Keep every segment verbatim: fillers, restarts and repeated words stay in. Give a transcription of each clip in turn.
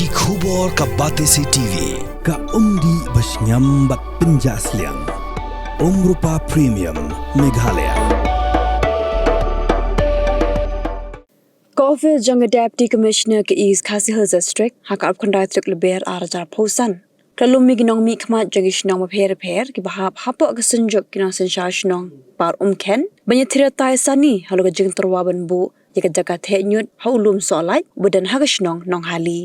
Ki khubor ka Batesi T V, ka umdih ba shngiam bad pynjah sliang. Umrupa Premium, Meghalaya. Ka office jong ka Deputy Commissioner ka East Khasi Hills District, ha ka arphew khyndai tarik Lber ar hajar arphew san, ka la lum ïa ki nongmihkhmat jong ki shnong bapher bapher kiba hap hapoh ka Synjuk ki Nongsynshar Shnong Par Umkhen ban ïathir ïatai sani halor ka jingtyrwa ban buh ïa ka jaka theh ñiut ha u lum Sohlait uba don ha ka shnong Nonghali.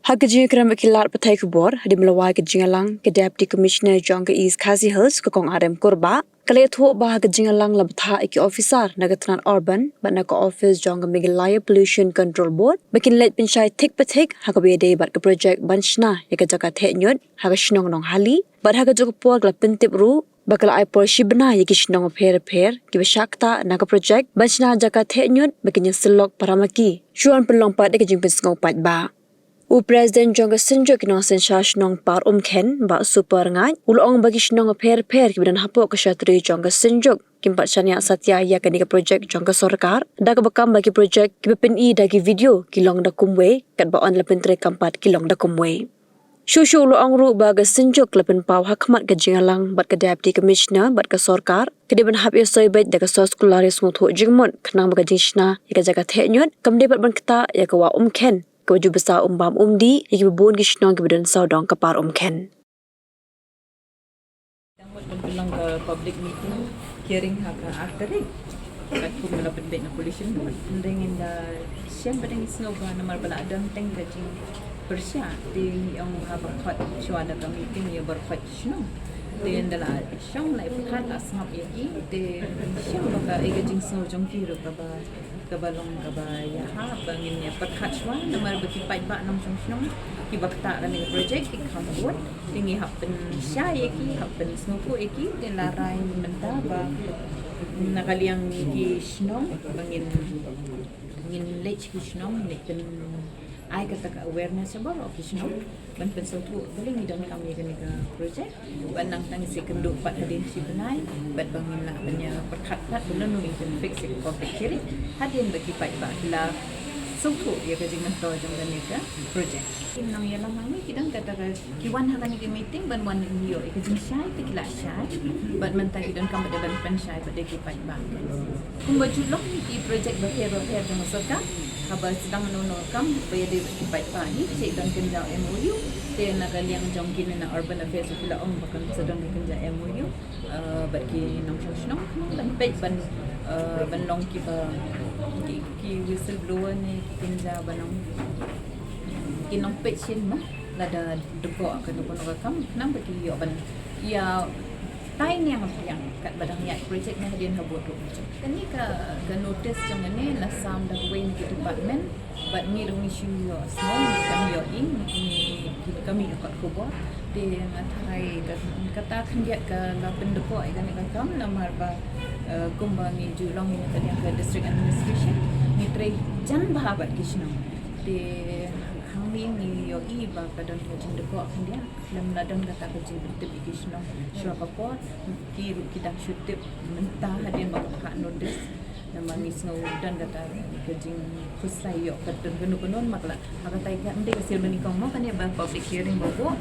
Ha ka jingïakren bad ki lad pathai khubor hadien ba la wai ka jingïalang, ka Deputy Commissioner jong ka East Khasi Hills, ka Kong R M Kurbah, ka la ïathuh ba ha ka jingïalang la bthah ïa ki officer na ka tnat Urban bad na ka office jong ka Meghalaya Pollution Control Board ba kin leit pynshai thik pa thik ha kaba ïadei bad ka project ban shna ïa ka jaka theh ñiut ha ka shnong Nonghali, bad ha kajuh ka por ka la pyntip ruh ba ka la ai por shi bnai ïa ki shnong bapher bapher kiba shah ktah na ka project ban shna jaka theh ñiut ba kin ïasyllok para ma ki, shuwa ban pynlong pat ïa ka jingpynsngew paidbah. U President jong ka Synjuk ki Nongsynshar Shnong Par Umkhen, Bah Super Ngait, u la ong ba ki shnong bapher bapher kiba don hapoh ka shatri jong ka Synjuk kim pat shaniah satia ïa kane ka project jong ka sorkar, da kaba kam ba ki project kiba pyni da ki video ki long da kumwei, katba yn la pyntreikam pat ki long da kumwei. Shuh shuh u la ong ruh ba ka Synjuk ka la pynpaw ha khmat ka jingïalang bad ka Deputy Commissioner bad ka sorkar, ka dei ban hap ïasoi beit da ka soskular ïasngewthuh jingmut khnang ba ka jingshna ïa ka jaka theh ñiut kam dei pat ban ktah ïa ka wah Umkhen kaba ju bsa um bam um dih ïa kiba bun ki shnong kiba don sawdong ka Par Umkhen. Dang mut ban pynlong ka public meeting hearing ha ka ar tarik. Katkum ba la pynbeit na Pollution Board, hynrei ngin da shem ba dang sngew ba namar ba la don teng ka jingpyrshah, te ngi ong ba haba khot shuwa da ka meeting ïa baroh ki shnong. Te ynda la shong la ïa pyrkhat la sngap ïa ki, te shem ba ka, ïa ka jingsngew jong ki ruh kaba, kaba long kaba ïahap ba ngin ïa pyrkhat shuwa namar ba ki paidbah nongshong shnong kiba ktah kane ka project ki kham bun. Te ngi hap pynshai ïa ki, hap pynsngewthuh ïa ki, te la rai mynta ba na ka liang ki shnong ba ngin, ngin leit ki shnong, ngin pyn ai kata ka awareness ha baroh ki shnong ban pynsngewthuh balei ngi donkam ïa kane ka project. Bad nangta ngin sa ïakynduh pat hadien shi bnai bad ba ngin lah ban ïa pyrkhat pat ba lano ngin pynfix ïa ka public hearing hadien ba ki paidbah ki la sngewthuh ïa ka jingmyntoi jong kane ka project. Ki nongïalam hangne ki don kata ka, ki wan ha kane ka meeting ban wan ïoh ïa ka jingshai, te ki la shai. Bad mynta ki donkam pat ban pynshai pat ïa ki paidbah. Kumba ju long ki project bapher bapher jong ka sorkar, haba sdang kano kano ka kam ba ïadei bad ki paidbah hi, ki don kynja M O U. Te na ka liang jong kine na Urban Affairs ki la ong ba kan sa don ka kynja M O U, eh, bad ki nongshong shnong ban peit ban, eh, ban long kiba, ki, ki whistleblower ne ki kynja ba nong, ki nongpeit shisien mo lada dkoh kano kano ka kam, khnang ba ki ïoh ban ïa tai niang biang katba dang ïaid project ne hadien ha bud ruh. Kane ka, ka notice jong kane la sam da kawei na ki department, bad ngi ruh ngi shu ïohsngew, ngi kam ïohi, ngi, ngi kam ïoh kot khubor. Te nga tharai ka, kata khyndiat ka la pyndkoh ïa kane ka kam namar ba, eh, kumba ngi ju long ïa kane ka district administration, ngi trei jan bha bad ki shnong. Te hangne ngi ïohi ba ka don ka jingdkoh khyndiat. Lem la don kata ka jingpyntip ïa ki shnong shuwa ka por, ki ruh ki dang shu tip mynta hadien ba ka phah notice. Namar ngi sngew don kata ka jingkhuslai ïoh ka don kano kano, namar ka la ha kata ka, ym dei ka sir ba nyngkong mo kane ba public hearing ba buh.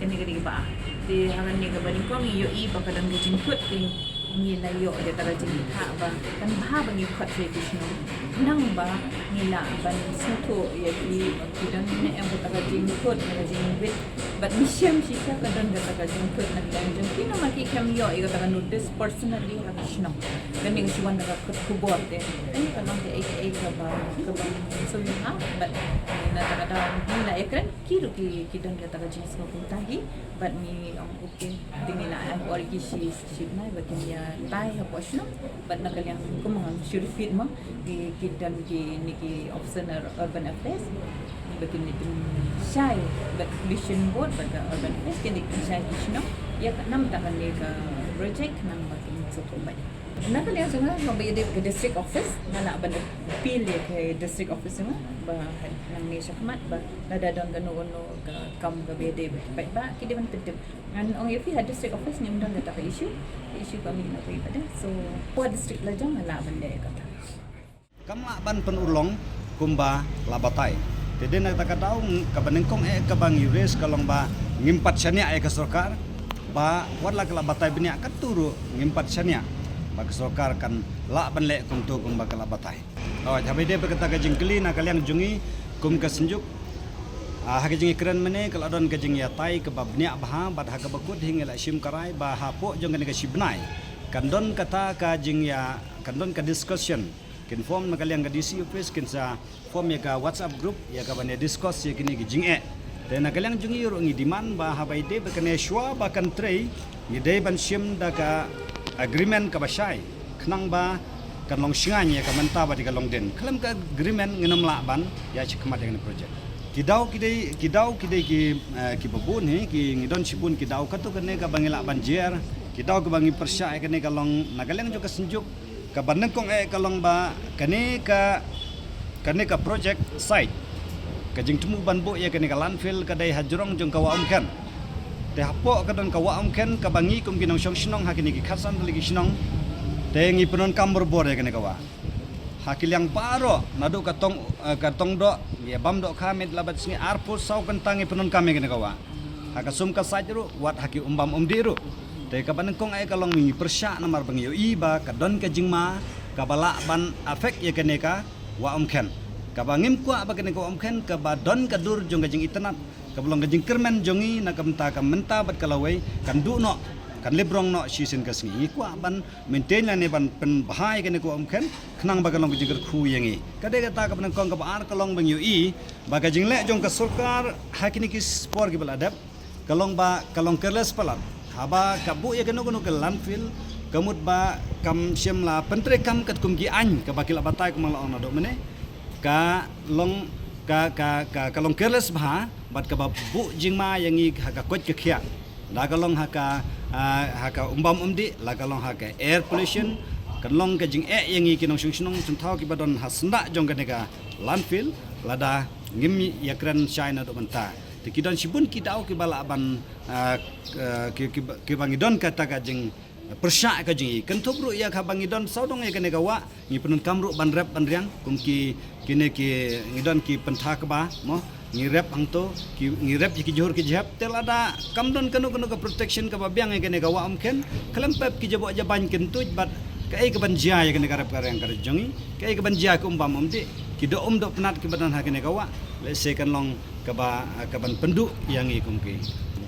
Kane ka dei kaba ar. Te ha kane kaba nyngkong ngi ïohi ba ka don ka jingkut, te ngi la ïoh ïa kata ka jingkut ba kan bha ba ngi khot ïa ki shnong. Nang ba ngi lah ban sngewthuh ïa ki, ki don ne em kata ka jingkut, ka jingwit. Bad ngi shem shisha ka don kata ka jingkut na ka liang jong ki namar ki khlem ïoh ïa kata ka notice personally ha ki shnong. Kane ka shu wan da ka kot khubor te. Kane ka long kaei kaei kaba, kaba sngewsih ha, bad na kata ka daw ngi la ïakren, ki ruh ki, ki don kata ka jingsngew kumta hi, bad ngi ong okay, te ngi la ai por ïa ki shi, shi bnai ba kin ïatai hapoh shnong, bad na ka liang kum nga shu repeat mo, ki, ki don kine ki officer na Urban Affairs, ba kin ïa pynshai, bad Pollution Board, bad ka Urban Affairs, kin ïa pynshai ki shnong ïa ka namar kane ka project, namar ba kin sngewthuh bha. Na ka liang jong nga, nga ba ïadei ka district office, nga lah ban appeal ïa ka district office jong nga, ba nangne shakhmat, ba lada don kano kano ka kam kaba ïadei bad ki paidbah, ki dei ban pyntip. Ngan ong ïa phi ha district office ngim don kata ka issue, ka issue ka mih na phi pat de. So, ha district la jong nga lah ban leh ïa kata. Kam lah ban pynurlong kumba la batai. Te dei na kata ka daw, kaba nyngkong eh kaba ngi raise ka long ba ngim pat shaniah ïa ka sorkar, ba wat la ka la batai bniah katto ruh ngim pat shaniah ba ka sorkar kan lah ban leh kumto kumba ka la batai. Hooid, haba ïadei bad kata ka jingkylli na ka liang jong ngi kum ka Synjuk, ah, ha ka jingïakren mynne ka la don ka jingïatai kaba bniah bha, bad ha kaba kut hi ngi la shim ka rai ba hapoh jong kane ka shi bnai kan don kata ka jingïa, kan don ka discussion. Kin form na ka liang ka D C office, kin sa form ïa ka WhatsApp group ïa kaban ïa discuss ïa kine ki jingeh. Te na ka liang jong ngi ruh ngi demand ba haba ïadei bad kane shuwa ba kan trei, ngi dei ban shim da ka agreement kaba shai, khnang ba kan long shngaiñ ïa ka mynta bad ïa ka longdien. Khlem ka agreement ngin ym lah ban ïa shim khmat ïa kane project. Ki daw ki dei, ki daw ki dei ki, eh, kiba bun hi, ki, ngi don shibun ki daw, kato kane kaba ngi lah ban jer. Ki daw kiba ngi pyrshah ïa kane ka long na ka liang jong ka Synjuk, kaba nyngkong eh ka long ba kane ka, kane ka project site, ka jingthmu ban buh ïa kane ka landfill ka dei hajrong jong ka Wah Umkhen. Te hapoh ka don ka Wah Umkhen kaba ngi kum ki nongshong shnong ha kine ki khatsan tylli ki shnong, te ngi pyndonkam barabor ïa kane ka wah. Ha ki liang baroh, naduh ka Tong, eh, ka Tongdoh, ïa Bamdohkha, Metlabad, Sngi, arphew saw kynta ngi pyndonkam ïa kane ka wah. Ha ka Sumka site ruh, wat ha ki Umbam Umdih ruh. Te kaba nyngkong eh ka long ngi pyrshah namar ba ngi ïohi ba ka don ka jingma kaba lah ban affect ïa kane ka Wah Umkhen. Kaba ngim kwah ba kane ka Wah Umkhen kaba don ka dur jong ka jingitynnad, kaba long ka jingkyrmen jong ngi na ka bynta ka mynta bad ka lawei, kan duh noh, kan lip rong noh shisien ka sngi. Ngi kwah ban maintain lane ban pynbha ïa kane ka Wah Umkhen, khnang ba kan long ka jingkyrkhu ïa ngi. Ka dei kata kaba nyngkong. Kaba ar ka long ba ngi ïohi ba ka jingleh jong ka sorkar ha kine ki por kiba la dep ka long ba ka long careless palat. Haba ka buh ïa kano kano ka landfill, ka mut ba kam shym la pyntreikam katkum ki aiñ kaba ki la batai, kumba la ong naduh mynne. Ka long ka, ka, ka, ka long careless bha, bad kaba buh jingma ïa ngi ha ka koit ka khiah. La ka long ha ka, ah, ha ka Umbam Umdih, la ka long ha ka air pollution, kan long ka jingeh ïa ngi ki nongshong shnong, sngewthuh kiba don ha syndah jong kane ka landfill, lada ngim ïakren shai naduh mynta. Te ki don shibun ki daw kiba lah ban, ah, ah, ki, ki, kiba ngi don kata ka jing pyrshah ka jingïakynduh ruh ïa kaba ngi don sawdong ïa kane ka wah, ngi pyndonkam ruh ban rep ban riang, kum ki, kine ki, ngi don ki pynthor kaba, mo, ngi rep hangto, ki, ngi rep ïa ki jhur ki jhep, te lada kam don kano kano ka protection kaba biang ïa kane ka Wah Umkhen, khlem pep ki jaboh jabaiñ kin tuid bad kaei kaban jia ïa kane ka rep ka riang ka jong ngi, kaei kaban jia ki Umbam Umdih, ki doh um doh pnat kiba don ha kane ka wah, lehse kan long kaba, kaban pynduh ïa ngi kum ki.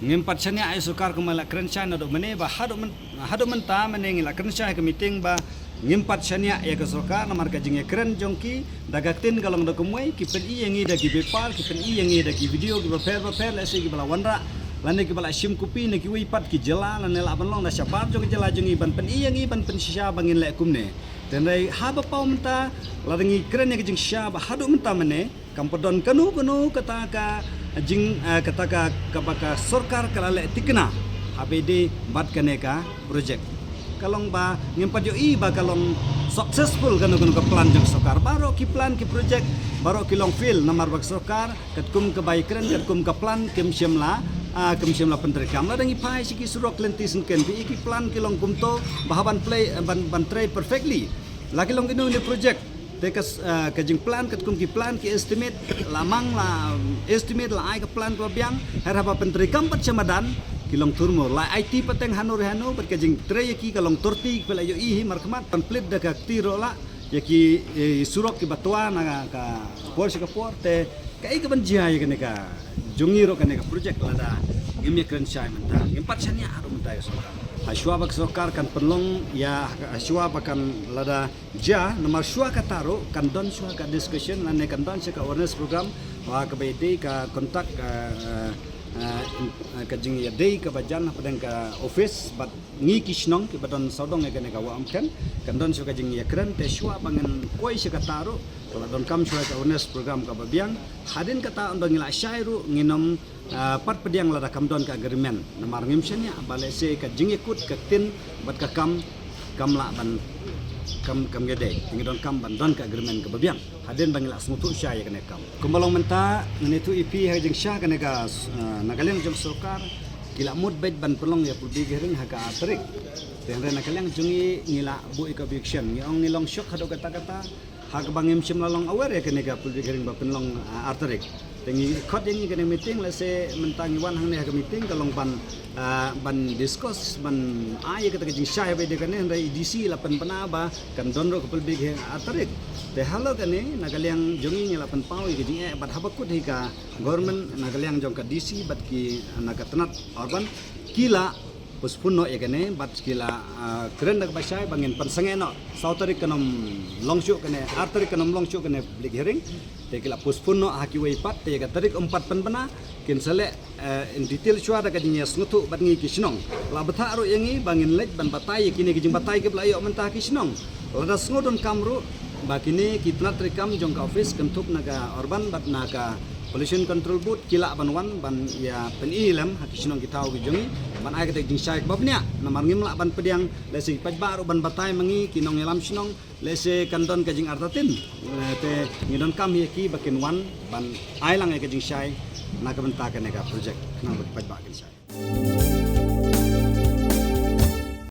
Ngim pat shaniah ïa sorkar kumba la kren shai naduh mynne ba haduh myn-, haduh mynta mynne ngi la kren shai ha ka meeting ba ngim pat shaniah ïa ka sorkar namar ka jingïakren jong ki da ka ktien ka long da kumwei, ki pyni ïa ngi da ki paper, ki pyni ïa ngi da ki video kiba pher ba pher, lehse kiba la wanrah lane kiba la shim copy na kiwei pat ki jylla lane lah ban long da shabar jong ka jylla jong ngi ban pyni ïa ngi ban pynshisha ba ngin leh kumne. Te hynrei haba paw mynta lada ngi kren ïa ka jingshisha ba haduh mynta mynne kam pat don kano kano kata ka jing, eh, kata ka, kaba ka sorkar ka la leh thikna haba ïadei bad kane ka project. Ka long ba ngim pat ïohi ba ka long successful kano kano ka plan jong sorkar. Baroh ki plan ki project baroh ki long fail namar ba ka sorkar katkum kaba ïakren, katkum ka plan kim shym la, ah, kim shym la pyntreikam. Lada ngi phai sha ki surok lynti syngkien, phi ïohi ki plan ki long kumto ba hap ban play, ban, ban trei perfectly. La ki long kino kino project, te ka, ah, ka jingplan katkum ki plan ki estimate, la mang la, um, estimate, la ai ka plan kaba biang, hynrei haba pyntreikam pat sha madan ki long thurmur. La aiti pateng hano re hano, bad ka jingtrei ïa ki ka long thirty, phi la ïohi hi markhmat, complete da ka kti ruh la ïa ki, eh, surok kiba twa na ka por sha ka por, te kaei kaban jia ïa kane ka jong ngi ruh kane ka project lada ngim ïakren shai mynta, ngim pat shaniah ruh mynta ïa ka sorkar. Hashwa ba ka sorkar kan pynlong ïa, hashwa ba kan lada jia, namar shuwa kata ruh kan don shuwa ka discussion lane kan don shuwa ka awareness program, wa kaba ïadei ka contact, eh, eh, eh, ka jingïadei kaba jan hapdeng ka office bad ngi ki shnong kiba don sawdong ïa kane ka Wah Umkhen, kan don shuwa ka jingïakren, te shuwa ba ngan poi sha kata ruh ka la donkam shuwa ka awareness program kaba biang. Hadien kata ynda ngi la shai ruh ngin ym, ah, pat pdiang lada kam don ka agreement. Namar ngim shaniah ba lehse ka jingïakut ka ktien bad ka kam kam lah ban, kam, kam ïadei. Ngi donkam ban don ka agreement kaba biang hadien ba ngi la sngewthuh shai ïa kane ka kam. Kumba long mynta ngan ïathuh ïa phi ha ka jingshai kane ka, ah, na ka liang jong sorkar ki la mut beit ban pynlong ïa public hearing ha ka ar tarik. Te hynrei na ka liang jong ngi ngi la buh ïa ka objection, ngi ong ngi long shock haduh katta katta. Ha kaba ngim shym la long aware ïa kane ka public hearing ba pynlong, ah, ar tarik. Te ngi khot ïa ngi kane meeting, lehse mynta ngi wan hangne ha ka meeting ka long ban, ah, ban discuss, ban ai ïa kata ka jingshai ba ïa kane, hynrei D C la pynbna ba kan don ruh ka public hearing ar tarik. Te halor kane na ka liang jong ngi ngi la pynpaw ïa ka jingeh bad haba kut hi ka government na ka liang jong ka D C bad ki na ka tnat urban ki la postpone noh ïa kane bad ki la, ah, kren da kaba shai ba ngin pynsangeh noh, saw tarik kan ym long shuh kane, ar tarik kan ym long shuh kane public hearing. Te ki la postpone noh ha kiwei pat, te ïa ka tarik ym pat pynbna kin sa leh, eh, in detail shuwa da ka jingïasngewthuh bad ngi ki shnong. La bthah ruh ïa ngi ba ngin leit ban batai ïa kine ki jingbatai kiba la ïoh mynta ha ki shnong. Lada sngew donkam ruh ba kine ki tnat treikam jong ka office kynthup na ka urban bad na ka pollution control board ki lah ban wan ban ïa pyni lem ha ki shnong ki thaw ki jong ngi ban ai kata ka jingshai kaba bniah, namar ngim lah ban pdiang, lehse ki paidbah ruh ban batai ma ngi ki nongïalam shnong, lehse kan don ka jingartatien. Eh, te ngi donkam ïa ki ba kin wan ban ai lang ïa ka jingshai na ka bynta kane ka project khnang ba ki paidbah kin shai.